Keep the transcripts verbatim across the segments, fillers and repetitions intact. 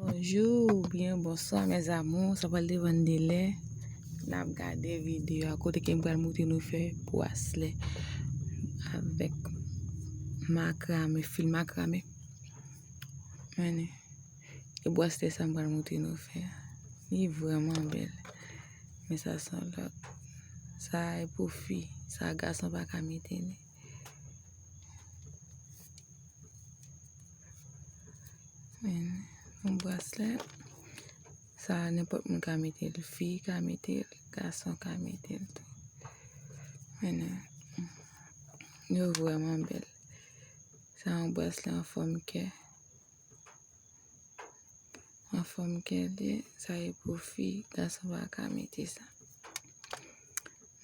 Bonjou oubyen bonswa mes amours, sa pral depann de lè n ap gade videyo a, kote ke m pral montre nou fè braslè avèk makrame, fil makrame. Men, e braslè sa m pral montre nou fè a. Li vrèman bèl. Men sa se yon lòt. Sa e pou fi. Sa gason pa ka mete li. Men, yon braslè. Sa nenpòt moun ka mete l. Fi ka mete l. Gason ka mete l tou. Men, yo vrèman bèl. Sa yon braslè an fòm kè. An fòm kè l ye, sa e pou fi, gason pa ka mete sa.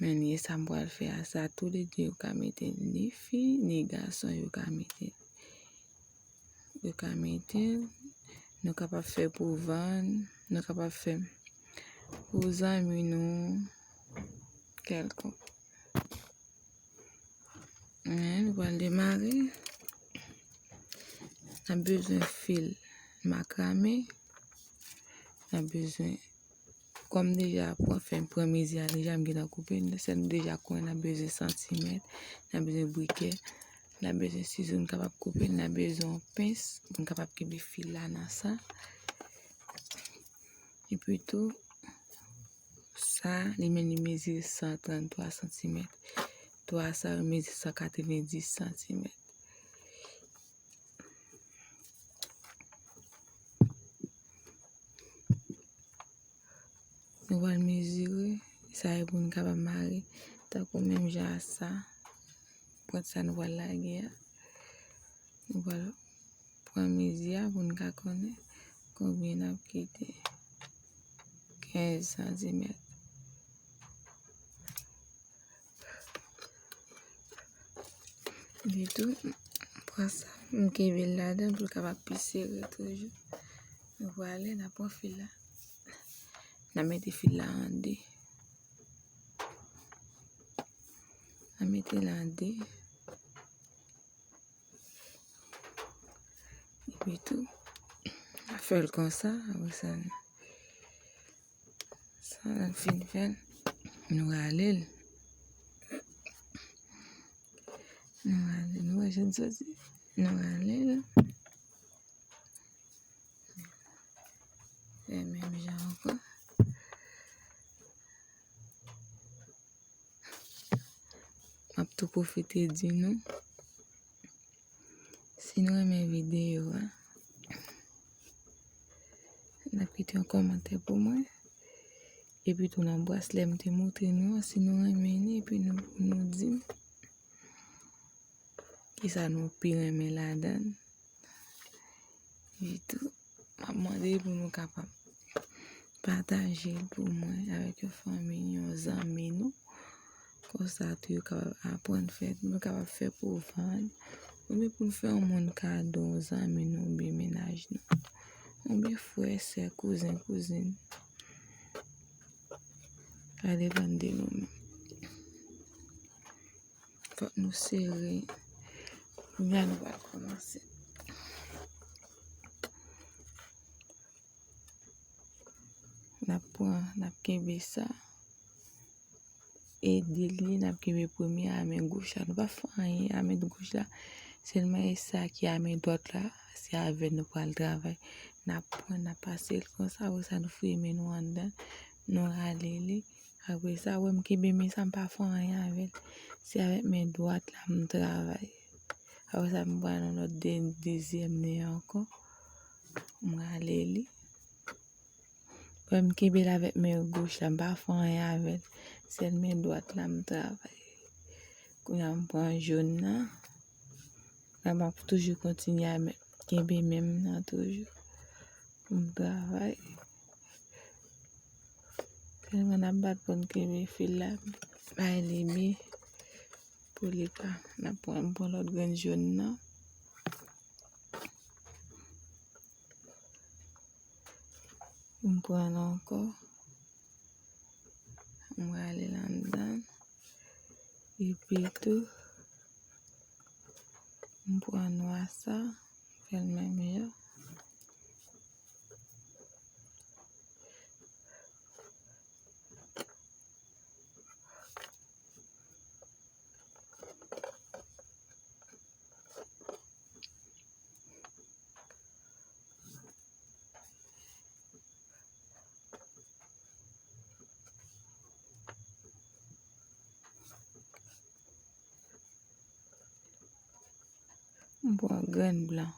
Men li sa m pral fè a, sa tou le de yo ka mete l, ni fi, ni gason yo ka mete l. Yo ka mete l, nou kapab fè pou vann, nou kapab fè pou zanmi nou, kèlkonk. Men, nou pral demare. N ap bezwen fil makrame. N ap bezwen, kòm deja pran, fè pran mezi a deja, m gentan koupe l. Sèl nou deja konnen n ap bezwen santimèt, n ap bezwen brikè, n ap bezwen sizo, n kapab koupe l, n ap bezwen yon pens pou n kapab kenbe fil la nan sa. Epi tou, sa, li menm li mezi san tranntwa santimèt. Twa sa yo mezi san katrevenndis santimèt. Nou pral mezire, sa e pou n kapab mare, tankou menm jan a sa, pwent sa nou pral lage a. Nou pral pran mezi a pou n ka konnen konbyen n ap kite. Kenz santimèt. Epi tou, pran sa, m kenbe l ladan pou l kapab pi sere toujou. Nou prale, n ap pran fil la. N ap mete fil la an de. N ap mete l an de. Epi tou, n ap fè l konsa, apre sa, sa n fin fè l, nou rale l. Nou rale l, nou wè jan l soti. Nou rale l. Fè menm jan ankò. M ap tou pwofite di nou, si nou renmen videyo a, n ap kite yon kòmantè pou mwen. Epi tou nan braslè m te montre nou an, si nou renmen li, epi nou, nou di m kisa nou pi renmen ladan l. Epi tou, m ap mande pou nou kapab pataje l pou mwen avèk yon fanmi, yon zanmi nou. Konsa tou yo kapab aprann fè, nou kapab fè pou vann. Oubyen pou n fè yon moun kado, yon zanmi nou, oubyen mennaj nou. Oubyen frè, sè, kouzen, kouzin. Sa depann de nou menm. Fòk nou sere. Kounye a nou pral kòmanse. N ap pran, n ap kenbe sa. Ede li, n ap kenbe premye a men goch la. Nou pa fè anyen a men goch la. Sèlman e sa ki a men dwat la, se avè l nou pral travay. N ap pran, n ap pase l konsa, apre sa nou foure men nou anndan, nou rale li. Apre sa, wè m kenbe men sa, m pa fè anyen avè l. Se avèk men dwat la m travay. Apre sa, m pran yon lòt de, dezyèm nen ankò. M rale li. Wè m kenbe l avèk men goch la, m pa fè anyen avè l. Sèl men dwat la m travay. Kounye a m pran jòn nan. La m ap toujou kontinye a men, kenbe menm nan toujou. M travay. Sèlman n ap bat pou n kenbe fil la. Bay li byen. Pou li pa. N ap pran, m pran lòt grenn jòn nan. M pran l ankò. M rale l anndan. Epi tou, m pran nwa sa, m fè l menm jan. M pran grenn blan.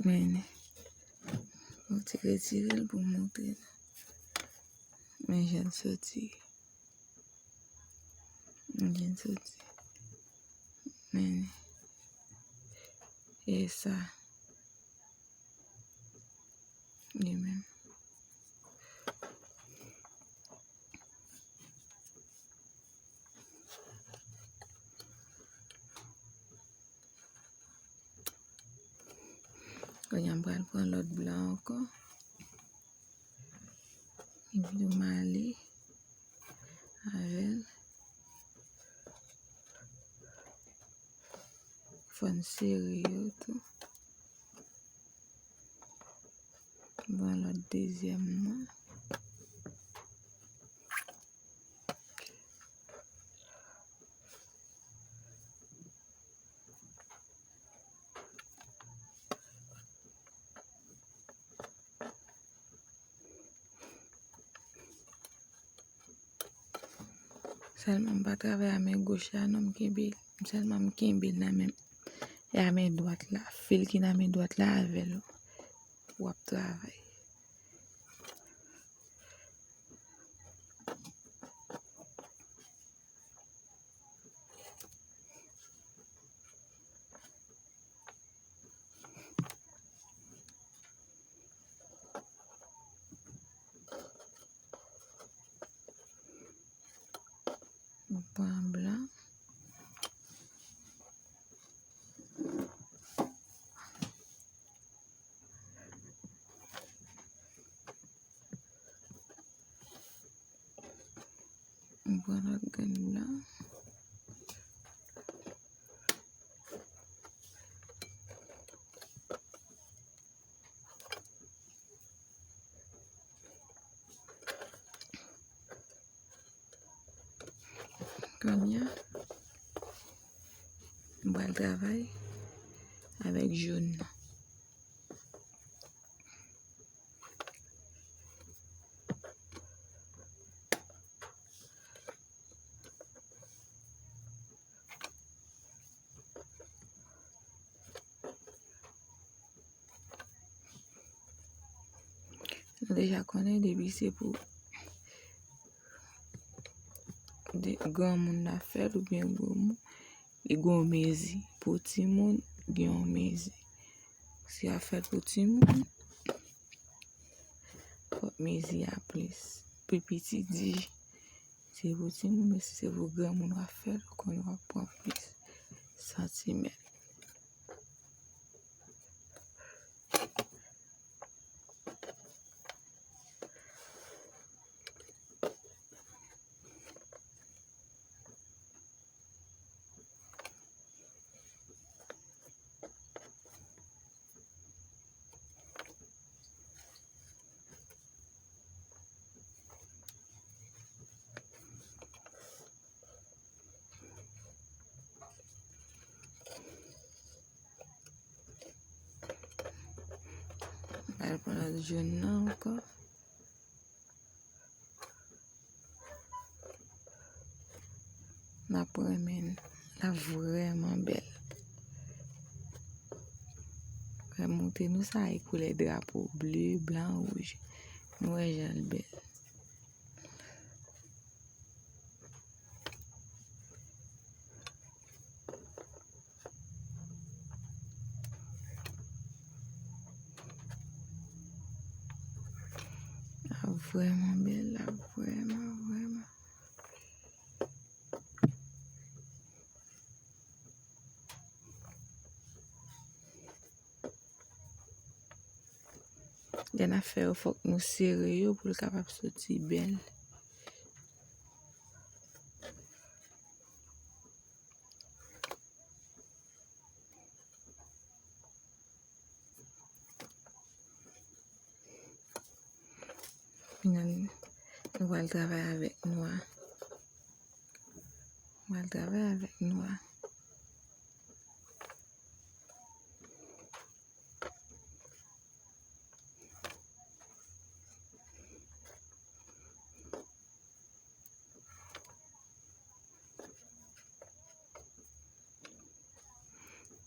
Men, mwen te retire l pou m montre nou. Men jan l soti. Men jan l soti. Men, e sa. Li menm. Kounye a m pral pran lòt blan ankò. Epi tou m ale avè l. Fò n sere yo tou. Bon, lòt dezyèm nan. Sèlman m pa travay a men goch la non, m kenbe l. Sèlman m kenbe l nan men, e a men dwat la. Fil ki nan men dwat la avè l w ap travay. M pran blan. M pran lòt grenn blan. Kounye a, m pral travay avèk jòn nan. Nou deja konnen depi se pou de, granmoun la fè l oubyen granmoun, li gen yon mezi. Pou timoun, gen yon mezi. Si a fèt pou timoun, fòk mezi a plis. Pi piti di, se pou timoun, men si se pou granmoun w ap fè l, ou konnen w ap pran plis santimèt. Al pran lòt jòn nan ankò. N ap renmen l. L ap vrèman bèl. Mwen montre nou sa e koulè drapo ble, blan, wouj. Nou wè jan l bèl. L ap vrèman bèl, l ap vrèman, vrèman. Lè n ap fè yo, fòk nou sere yo pou l kapab soti bèl. Kounye a, nou pral travay avèk nwa. Travay avèk nou a.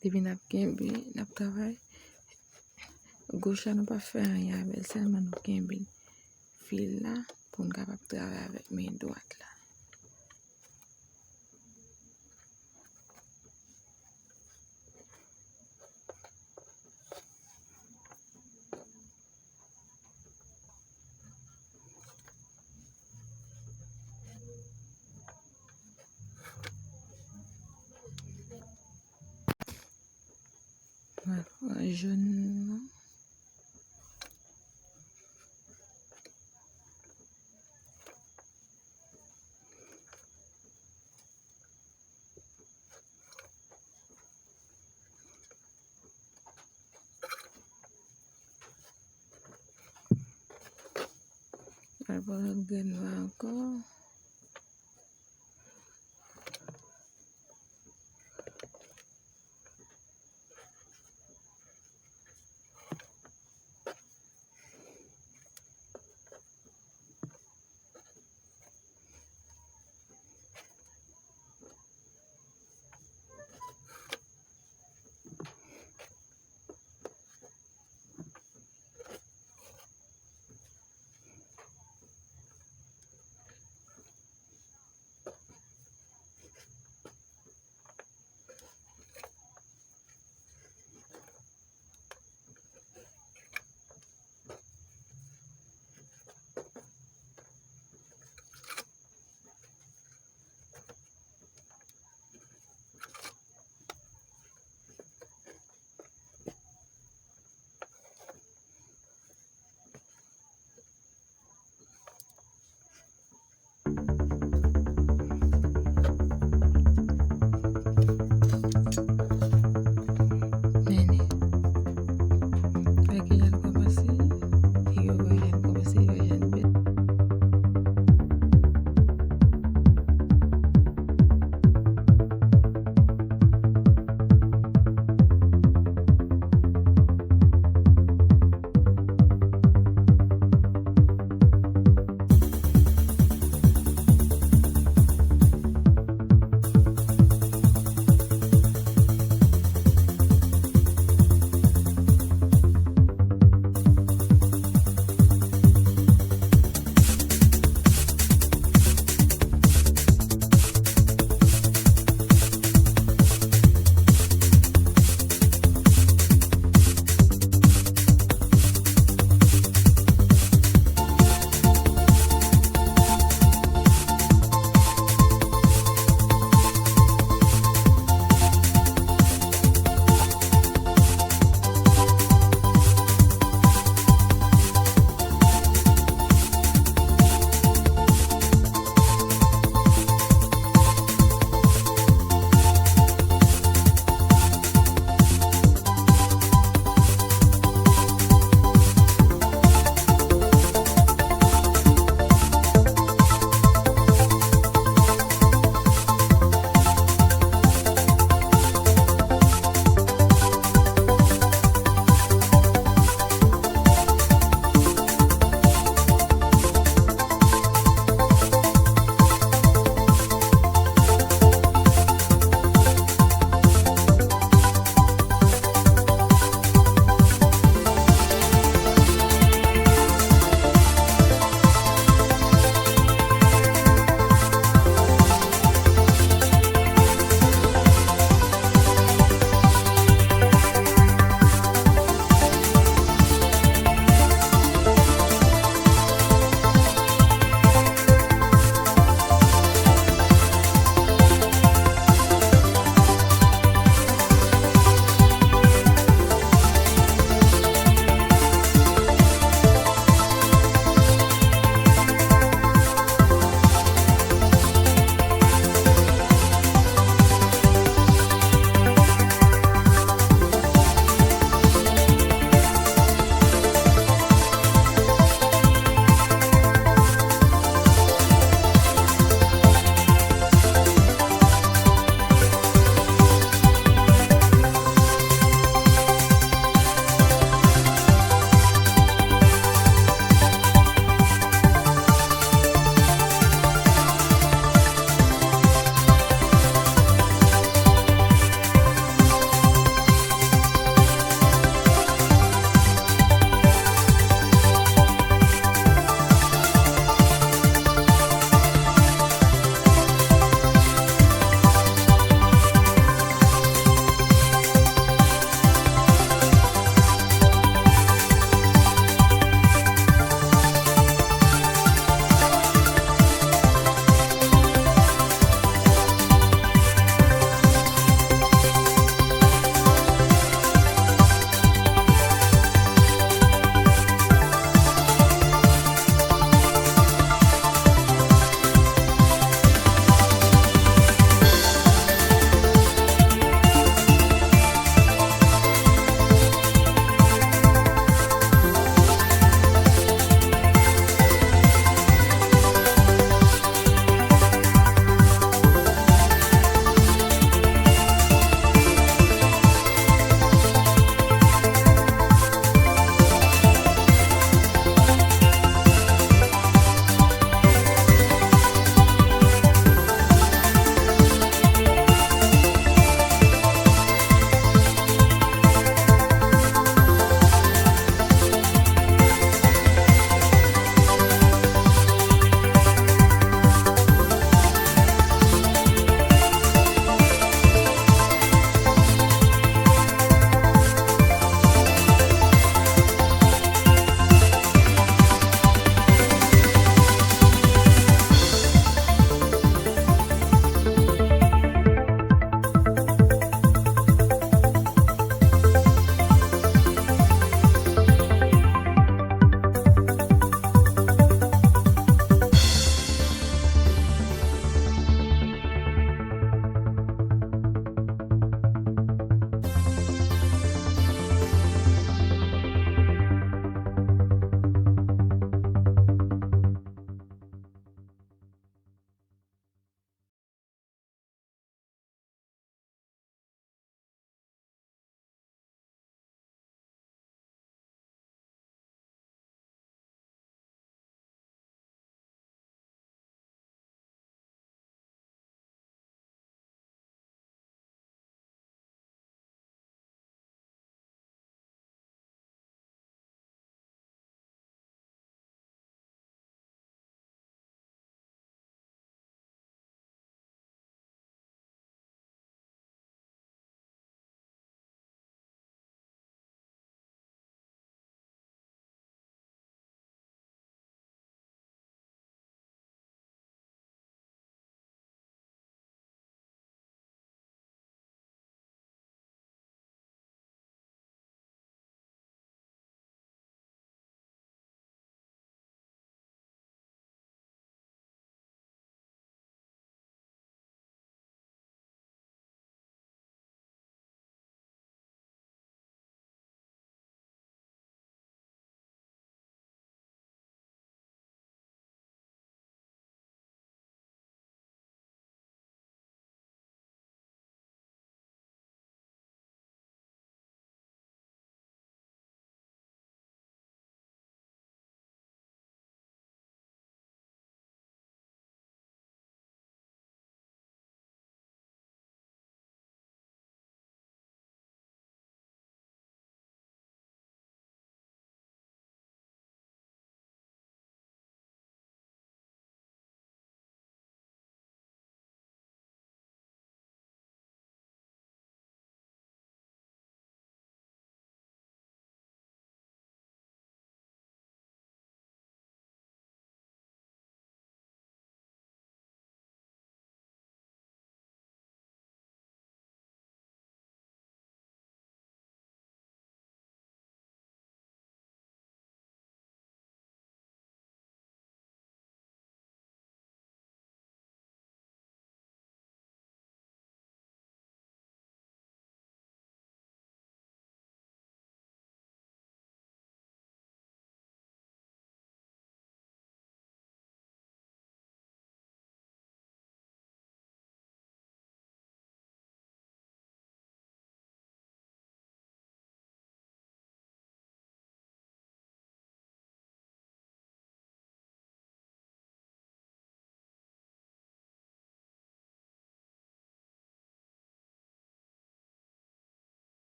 Depi n ap kenbe, n ap travay, goch la nou pa fè anyen avè l, sèlman nou kenbe fil la pou n kapab travay avèk men dwat la. Vwala, jòn nan. Al pran lòt grenn la ankò.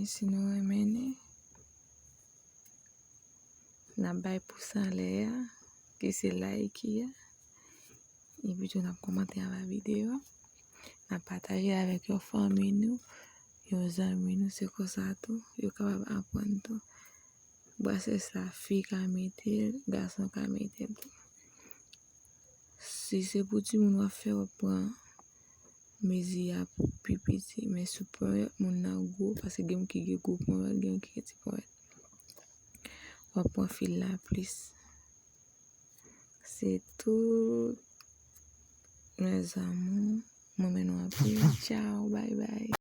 Si nou renmen li, n ap bay pous anlè a, ki se like a. Epi tou n ap kòmante anba videyo a. N ap pataje avèk yon fanmi nou, yon zanmi nou, se konsa tou yo kapab aprann tou. Brasè sa, fi ka mete l, gason ka mete l tou. Si se pou timoun w ap fè, w ap pran mezi a pou pi piti. Men si w pran moun nan gwo, paske gen moun ki gen gwo ponyèt, gen moun ki gen ti ponyèt. W ap pran fil la plis. Se tout, mes amours. Mwen renmen nou anpil. Tchao, bay bay.